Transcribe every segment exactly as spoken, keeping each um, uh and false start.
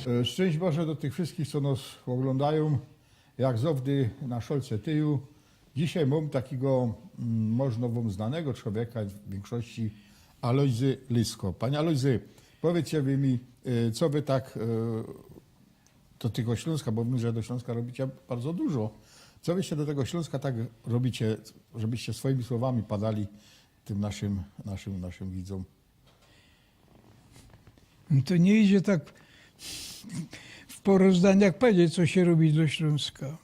E, szczynść Boże do tych wszystkich, co nos ôglōndajōm. Jak zŏwdy na szolce tyju. Dzisiej mōm takigo, mm, możno wōm znanego czowieka, w wiynkszości Alojzy Lysko. Panie Alojzy, powiydzcie wy mi, e, co wy tak, e, do tego Ślōnska, bo wiym, że do Ślōnska robicie bardzo dużo. Co wyście do tego Ślōnska tak robicie, żebyście swoimi słowami padali tym naszym, naszym, naszym widzōm? No to niy idzie tak w porozdaniach powiedzieć, co sie robi do Ślōnska.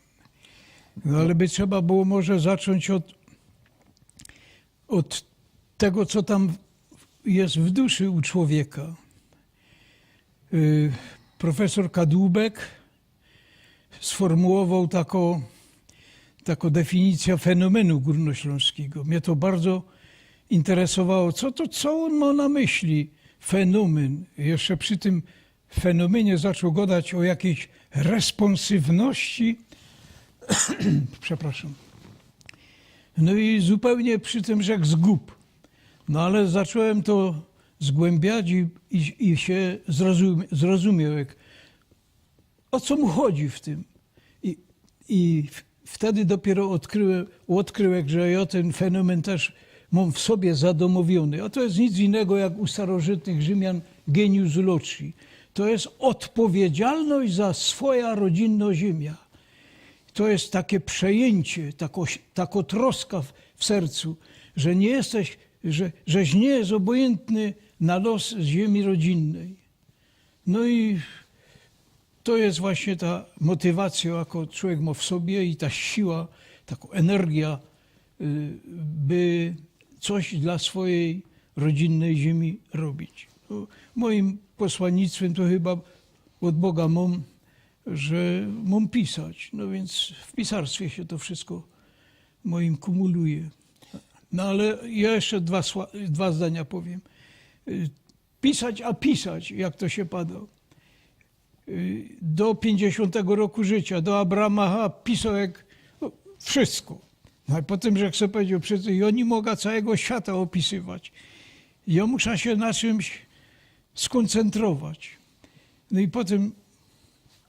No ale by trzeba było może zaczōńć ôd, ôd tego, co tam je w duszy u człowieka. Y, profesōr Kadłubek sformułowoł tako, tako definicyjõ fenomynu gōrnoślōnskigo. Mie to bardzo interesowało, co to, co ôn mŏ na myśli, fenomyn. Jeszcze przi tym fenomynie zaczōn gŏdać ô jakijś respōnsywności. Przepraszōm. No i zupełnie przi tym rzeknōł zgub. No ale zaczōnł to zgłębiać i, i, i sie zrozumie-, zrozumioł, jak, ô co mu chodzi w tym. I, i w-, wtedy dopiyro ôdkrył, ôdkrył, że jŏ tyn fenomyn tyż mōm w sobie zadomowiōny. A to je nic innego jak u starożytnych Rzymian genius loci. To je ôdpowiedzialność za swoja rodzinnŏ ziymia. To je take przejyńcie, tako, tako troska w, w sercu, że niy jesteś, że, żeś niy je ôbojyntny na los ziymie rodzinnyj. No i to je właśnie ta motywacyjŏ, jako człowiek mŏ w sobie i ta siła, tako energijŏ, y, by coś dlŏ swojij rodzinnyj ziymie robić. No, mojim posłannictwym to chyba ôd Boga mōm, że mōm pisać. No wiync w pisarstwie sie to wszystko mojim kumuluje. No ale jŏ jeszcze dwa sła-, dwa zdania powiym. Y, pisać, a pisać, jak to sie padŏ. Y, do piyńćdziesiōntego roku życiŏ, do Abrahama pisoł jak, no, wszystko. No a potym, że jak sobie powiedzioł, przecież jŏ niy moga cołkigo świata ôpisywać. Jŏ musza sie na czymś skōncentrować. No i potym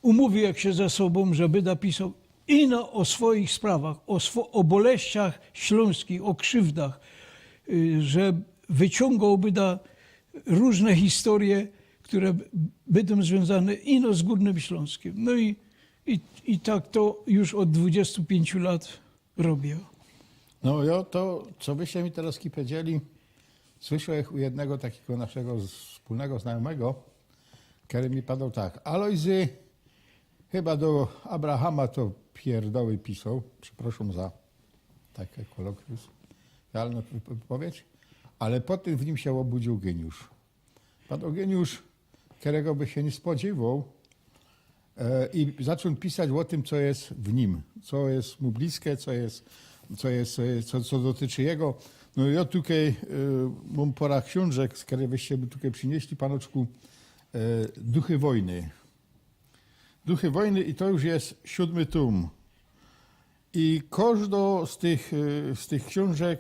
umōwiōł jak sie ze sobōm, że bydã pisoł ino ô swojich sprawach, ô swo-, ô boleściach ślōnskich, ô krziwdach, y, że wyciōngoł bydã rōżne historyje, kere b-, bydōm zwiōnzane ino z Gōrnym Ślōnskim. No i, i, i tak to już ôd dwudziestu piyńciu lat robiã. No jo, to, co wyście mi teroz powiedzieli, słyszoł jak u jednego takigo naszego z-, wspōlnego znajōmego, kery mi padoł tak: Alojzy, chyba do Abrahama to pierdoły pisoł, przeprŏszōm za taki kolokwialny wypowiedź, ale potym w nim sie ôbudziōł geniusz. Pan Eugeniusz, kerego bych sie niy spodziywoł, e, i zaczōn pisać ô tym, co je w nim, co je mu bliske, co je, co je, co, co dotyczy jego. No i jŏ tukej, e, mōm pora ksiōnżek, kere wyście by tukej prziniyśli, panoczku, e, Duchy wojny. Duchy wojny i to już je siōdmy tōm. I kożdo z tych, e, z tych ksiōnżek,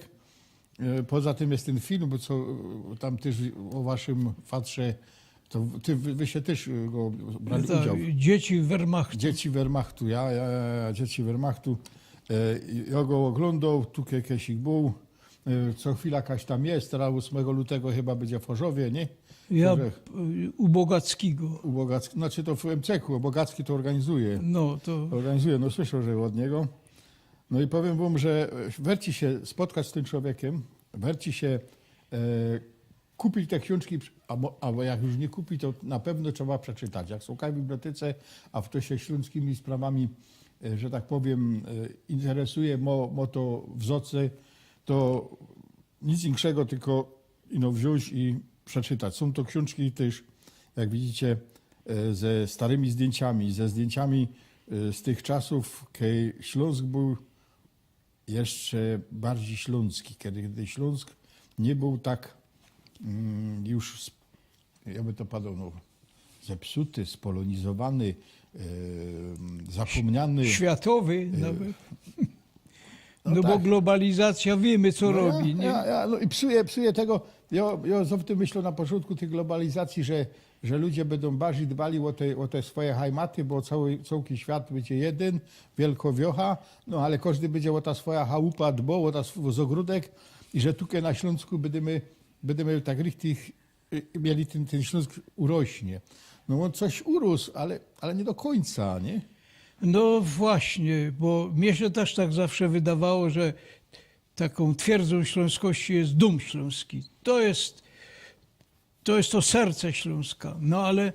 e, poza tym je tyn film, bo co, e, tam tyż ô waszym fatrze, to w-, ty, wy, wyście tyż, e, go brali udział. Dzieci Wehrmachtu. Dzieci Wehrmachtu, ja, ja, ja, ja, dzieci Wehrmachtu. E, i jŏ go ôglōndoł, tu ke-, kejś bōł. E, co chwila jakaś tam je, terŏz ôsmego lutego chyba bydzie w Chorzowie, niy? Ja, Chorzowie. E, u Bogackigo. U Bogack-, znaczy to w M C K-u, Bogacki to ôrganizuje. No, to ôrganizuje, no słyszoł, że ôd niego. No i powiym wōm, że, e, werci sie spotkać z tym człowiekiym, werci sie, e, kupić te ksiōnżki, abo, abo jak już niy kupić, to na pewno trzeba przeczytać. Jak sōm kaj w bibliotece, a fto sie ślōnskimi sprawami, e, że tak powiym, e, interesuje, mŏ, mŏ to w zocy, to nic inkszego, tylko ino wziōńć i przeczytać. Sōm to ksiōnżki tyż, jak widzicie, e, ze starymi zdjyńciami, ze zdjyńciami, e, z tych czasōw, kej Ślōnsk bōł jeszcze bardzij ślōnski, kej, kej Ślōnsk niy bōł tak, mm, już sp-, jakby to padoł, no, zepsuty, spolōnizowany, e, zapōmniany. Światowy nawet. No bo globalizacja, wiymy, co robi, niy? Ja, ja, no i psuje, psuje tego. Jŏ, jŏ zŏwdy myśloł na poczōntku tyj globalizacji, że że ludzie bydōm bardzij dbali ô te, ô te swoje hajmaty, bo cołki, cołki świat bydzie jedyn, wielko wiocha, no ale kożdy bydzie ô ta swoja chałupa dboł, ô ta sw-, ô zogrōdek i że tukej na Ślōnsku bydymy, bydymy tak richtig, y, mieli tyn, tyn Ślōnsk urośnie. No ôn coś urōs, ale, ale niy do kōńca, niy? No właśnie, bo mie sie tyż tak zawsze wydawało, że takōm twierdzōm ślōnskości je Dōm Ślōnski. To je, to je to serce Ślōnska. No ale,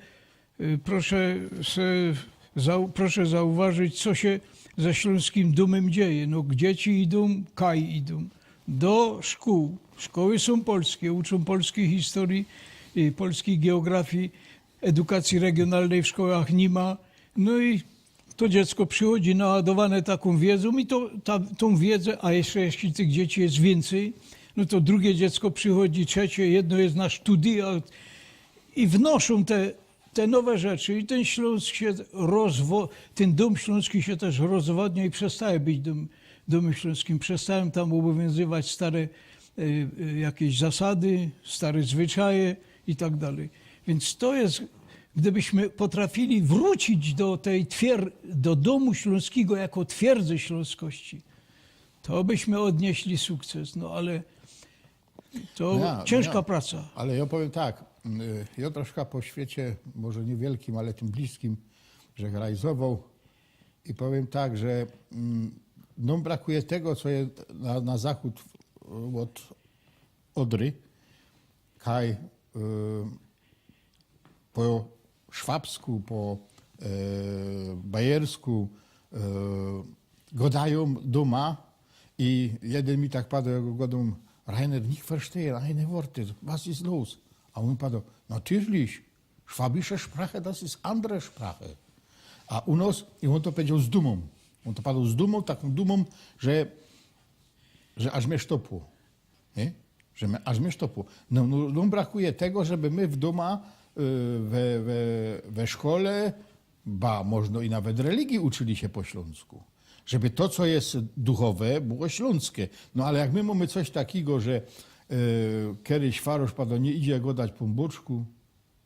y, proszę se zau-, proszę zauważyć, co sie ze Ślōnskim Dōmym dzieje. No, dzieci idōm, kaj idōm? Do szkōł. Szkoły sōm polske, uczōm polskij historyje, y, polskij geografije, edukacyje regiōnalnyj w szkołach niy ma. No i to dziecko przichodzi naładowane takōm wiedzōm i to, ta, tōm wiedzã, a jeszcze jeśli tych dzieci je wiyncyj, no to drugie dziecko przichodzi, trzecie, jedno je na sztudia i wnoszōm te, te nowe rzeczy i tyn Ślōnsk sie rozwo-, tyn Dōm Ślōnski sie tyż rozwodniŏ i przestaje być dōm, Dōmym Ślōnskim. Przestajōm tam ôbowiōnzywać stare, y, y, jakeś zasady, stare zwyczaje i tak dalej. Więc to je, gdybyśmy potrafili wrōcić do tyj twier-, do Dōmu Ślōnskigo jako twierdzy ślōnskości, to byśmy ôdnieśli sukces, no ale to ciynżka praca. Ale jŏ powiym tak, y, jŏ troszka po świecie, może niy wielkim, ale tym bliskim, że rajzowoł i powiym tak, że, mm, nōm brakuje tego, co je na, na zachōd ôd Ôdry, kaj, y, po szwabsku, po, e, bajersku, e, gŏdajōm dōma i jedyn mi tak padoł, jak gŏdōm: „Rainer, nicht verstehen eine Worte, was ist los?” A ôn padoł: „Natürlich, schwäbische Sprache, das ist andere Sprache.” A u nŏs, i ôn to pedział z dumōm. Ôn to padoł z dumōm, takōm dumōm, że, że aż mie sztopło. Niy? Że my, aż mie sztopło. No, no, no, brakuje tego, żeby my w dōma, y, we, we, we szkole, ba, możno i nawet religije uczyli sie po ślōnsku. Żeby to, co je duchowe, było ślōnske. No ale jak my mōmy coś takigo, że, y, kedyś farosz padoł, niy idzie gŏdać Pōnbōczku,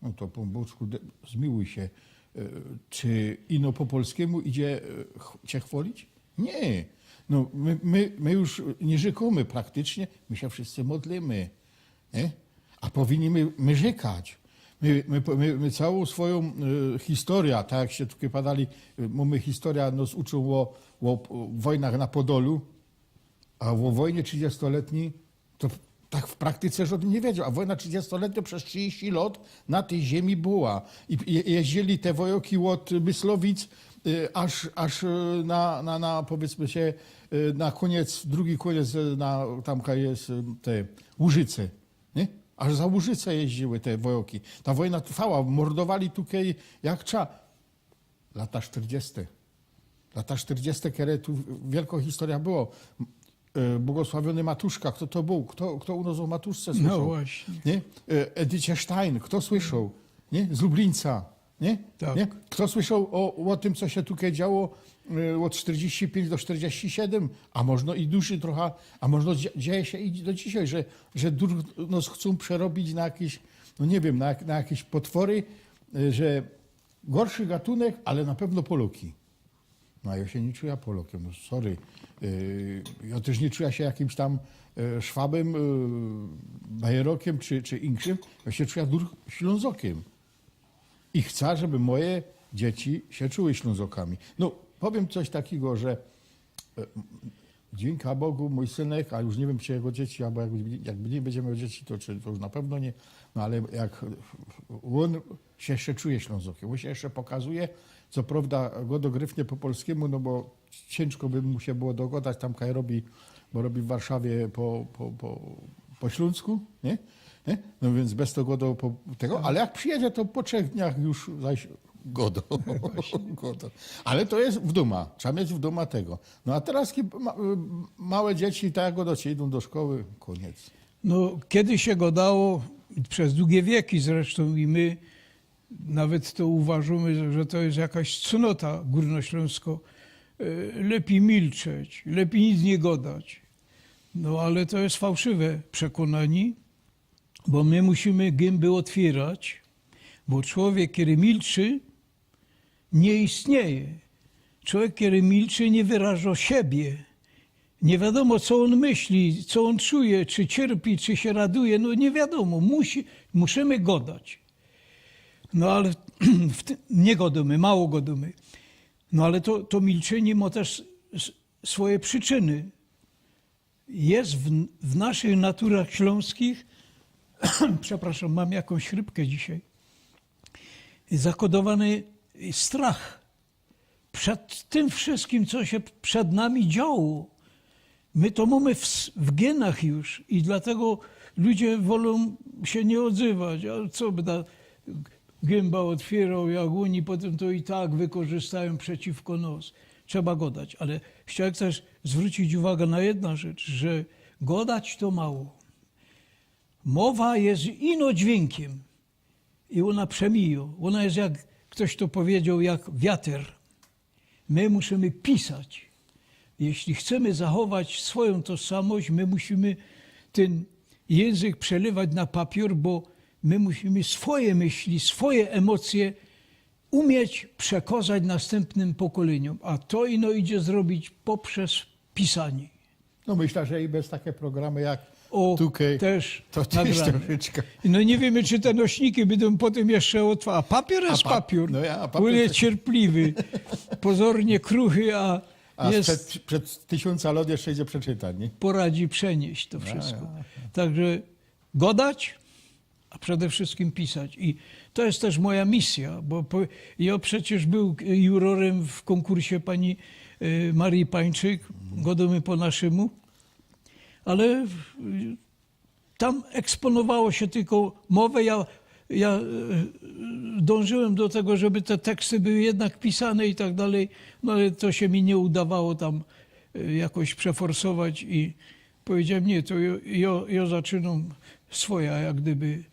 no to Pōnbōczku, de-, zmiłuj sie, y, czy ino po polskimu idzie, y, ch-, cie chwolić? Niy. No, my, my, my już niy rzykōmy praktycznie, my sie wszyscy modlymy, niy? A powinni my, my rzykać. My, my, my, my cołkõ swojõ, y, historyjõ, tak jak sie tukej padali, y, mōmy historyjõ, nŏs uczōm ô, ô, ô wojnach na Podolu, a ô wojnie trzidziestoletnij to tak w praktyce żŏdyn niy wiedzioł. A wojna trzidziestoletnio bez trzidziści lŏt na tyj ziymie była. I, i jeździli te wojoki ôd Mysłowic, y, aż, aż, y, na, na, na, powiydzmy sie, y, na kōniec, drugi kōniec, y, na, tam kaj je, y, te Łużyce, niy? Aż za Łużyce jeździły te wojoki. Ta wojna trwała, mordowali tukej jak trza. Lata sztyrdzieste. Lata sztyrdzieste, kere tu wielkŏ historyjŏ było. E, błogosławiōny Matuszka, fto to bōł? Fto, fto u nŏs ô Matuszce słyszoł? No właśnie. Niy? E, Edycie Stein, fto słyszoł? Niy? Z Lublińca. Niy? Tak. Niy? Fto słyszoł ô, ô tym, co sie tukej działo, e, ôd sztyrdziści piyńć do sztyrdziści siedym, a możno i duży trocha, a możno dzie-, dzieje sie i do dzisiej, że, że dur-, nŏs chcōm przerobić na jakeś, no niy wiym, na jak-, na jakeś potwory, e, że gorszy gatunek, ale na pewno Poloki. No a jŏ sie niy czujã Polokiym, no sorry. Yy, jŏ tyż niy czujã sie jakimś tam, e, Szwabym, e, Bajerokiym czy, czy inkszym. Jŏ sie czujã dur-, Ślōnzokiym. I chcã, żeby moje dzieci sie czuły Ślōnzokami. No, powiym coś takigo, że, e, Dziynka Bogu, mōj synek, a już niy wiym, czy jego dzieci, abo jak, jakby niy bydzie mioł dzieci, to, czy, to już na pewno niy, no ale jak ôn sie jeszcze czuje Ślōnzokiym, ôn sie jeszcze pokazuje, co prŏwda gŏdŏ gryfnie po polskimu, no bo ciynżko by mu sie było dogŏdać, tam kaj robi, bo robi w Warszawie po, po, po, po ślōnsku, niy? Niy? No wiync bez tego gŏdŏ po tego, ale jak przijedzie, to po trzech dniach już zaś gŏdŏ. Gŏdŏ. Ale to je w dōma. Trzeba mieć w dōma tego. No a teroz ki-, ma-, małe dzieci, tak jak gŏdŏcie, idōm do szkoły, kōniec. No, kejsi sie gŏdało, bez dugie wieki zresztōm i my nawet to uważōmy, że to je jakŏś cnota gōrnoślōnskŏ, e, lepij milczeć, lepij nic niy gŏdać. No, ale to je fałszywe przekōnanie. Bo my musimy gymby ôtwierać, Bo człowiek, kery milczy, niy istnieje. Człowiek, kery milczy, niy wyrażo siebie. Niy wiadōmo, co ôn myśli, co ôn czuje, czy cierpi, czy sie raduje. No niy wiadōmo. Musi, musimy godać. No ale w ty-, niy godōmy, mało godōmy. No ale to, to milczynie mo tyż s-, swoje przyczyny. Jest w, w naszych naturach ślōnskich, przepraszōm, mōm jakōś chrypkã dzisiej, zakodowany strach przed tym wszyjskim, co sie przed nami działo. My to mōmy w s-, w genach już i dlatego ludzie wolōm sie niy ôdzywać. A co byda gymba ôtwiyroł, jak ôni potym to i tak wykorzystajōm przeciwko nos. Trzeba godać, ale chciałech tyż zwrōndzić uwaga na jedna rzecz, że godać to mało. Mowa jest ino dźwiynkiym i ôna przemijŏ. Ôna jest, jak ftoś to pedziŏł, jak wiater. My musimy pisać. Jeśli chcemy zachować swojōm tożsamość, my musimy tyn jynzyk przelywać na papiōr, bo my musimy swoje myśli, swoje emocje umieć przekŏzać nastympnym pokolyniōm. A to ino idzie zrobić poprzez pisanie. No myślã, że i bez take programy jak O, tukej, tyż to tyż nagrane. Troszeczkã. No niy wiymy, czy te nośniki bydōm potym jeszcze ôtwar-, a papiōr jest A pa-, papiōr. no ja, a papiōr Ôn jest to- cierpliwy, pozornie kruchy, a A jest, przed, przed tysiōnca lot jeszcze idzie przeczytać, niy? poradzi przenieść to wszystko. Ja, ja. Także godać, a przede wszystkim pisać. I to jest tyż moja misjŏ, bo po, jŏ przecież bōł jurorym w kōnkursie pani y, Marii Pańczyk, godōmy po naszymu, ale y, tam eksponowało sie tylko mowę. Ja, ja y, dōnżyłem do tego, żeby te teksty były jednak pisane i tak dalej, no ale to sie mi niy udawało tam y, jakoś przeforsować i powiedziałem, niy, to jŏ, jŏ, jŏ zaczynōm swoja, jak gdyby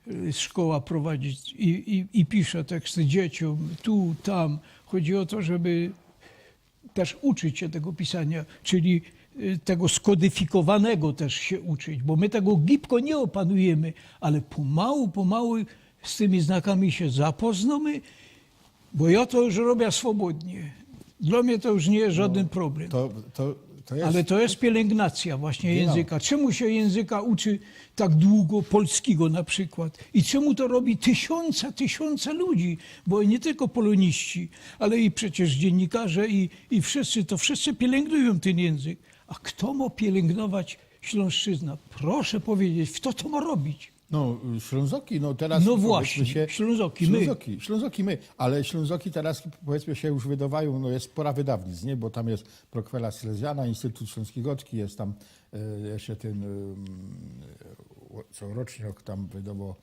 y, szkoła prowadzić i, i, i piszę teksty dzieciōm, tu, tam. Chodzi ô to, żeby tyż uczyć sie tego pisaniŏ, czyli y, tego skodyfikowanego tyż sie uczyć, bo my tego gibko niy ôpanujymy, ale pomału, pomału z tymi znakami sie zapoznōmy, bo jŏ to już robiã swobodnie. Dlŏ mie to już niy jest żŏdyn problym. To, to, to jest, Ale to jest pielęgnacja właśnie Genau. jynzyka. Czymu sie jynzyka uczy tak dugo, polskigo na przykłod? I czymu to robi tysiōnce, tysiōnce ludzi? Bo niy tylko polōniści, ale i przecież dziynnikarze i, i wszyscy, to wszyscy pielyngnujōm tyn jynzyk. A fto mo pielyngnŏwać ślōnszczyznã? Proszę pedzieć, fto to mo robić? No, Ślōnzoki, no teraz No powiedzmy właśnie, sie- Ślōnzoki, my. Ślōnzoki, Ślōnzoki my, ale Ślōnzoki teraz, powiedzmy, sie już wydŏwajōm, no jest pora wydawnic, niy? Bo tam jest Brokwela Silesiana, Instytut Ślōnskij Gŏdki, jest tam e, jeszcze tyn, em, o- co Roczniok tam wydŏwoł,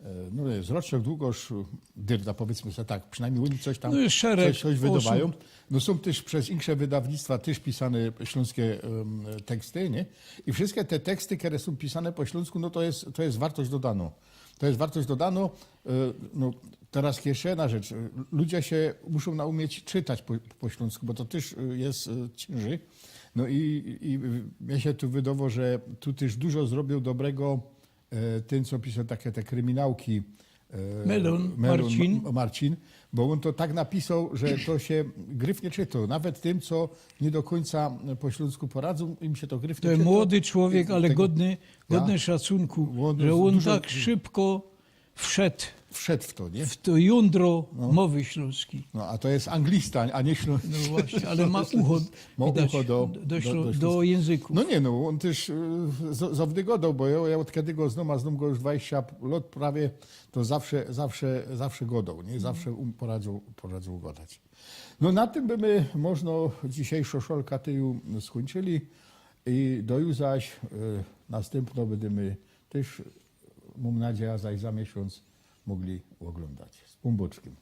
e, no jest Roczniok, Długosz, Dyrda, powiedzmy sie tak, przinajmnij ôni coś tam, No jest szereg coś, coś wydŏwajōm. osōb. No sōm tyż przez insze wydawnictwa tyż pisane ślōnskie em, teksty, niy? I wszyjske te teksty, kere sōm pisane po ślōnsku, no to jest, to jest wartość dodanŏ. To jest wartość dodanŏ. E, no, teraz jeszcze jedna rzecz. Ludzie sie muszōm naumieć czytać po, po ślōnsku, bo to tyż e, jest e, ciynżyj. No i, i mie sie tu wydŏwoło, że tu tyż dużo zrobiōł dobrego e, tyn, co pisoł take te kryminałki. E, Melon, Marcin. Ma- Marcin, bo ôn to tak napisoł, że to sie gryfnie czytŏ. Nawet tym, co niy do kōńca po ślōnsku poradzōm, im sie to gryfnie To jest czytŏ. młody człowiek, ale Tego- godny, Ja. godny szacunku, Młody, że ôn dużo- tak szybko wszedł Wszedł w to, niy? w to jądro mowy ślōnskij. No, a to jest anglista, a niy Ślōn... No właśnie, ale ma ucho, Ma widać, ucho do, do, ślō- do, do, do jynzyku. No niy, no, ôn tyż e, z- zawdy godŏł, bo jŏ, jŏ ôd kedy go znōm, a znōm go już dwadzieścia lot prawie, to zawsze, zawsze, zawsze godŏł, niy? Zawsze um, poradzōł, poradzōł godać. No na tym by my możno dzisiejszõ szolkã tyju skōńczyli i do juzaś e, nastympno bydymy tyż, mōm nadzieja, zaś za miesiōnc mogli ôglōndać. Z Pōnbōczkiym.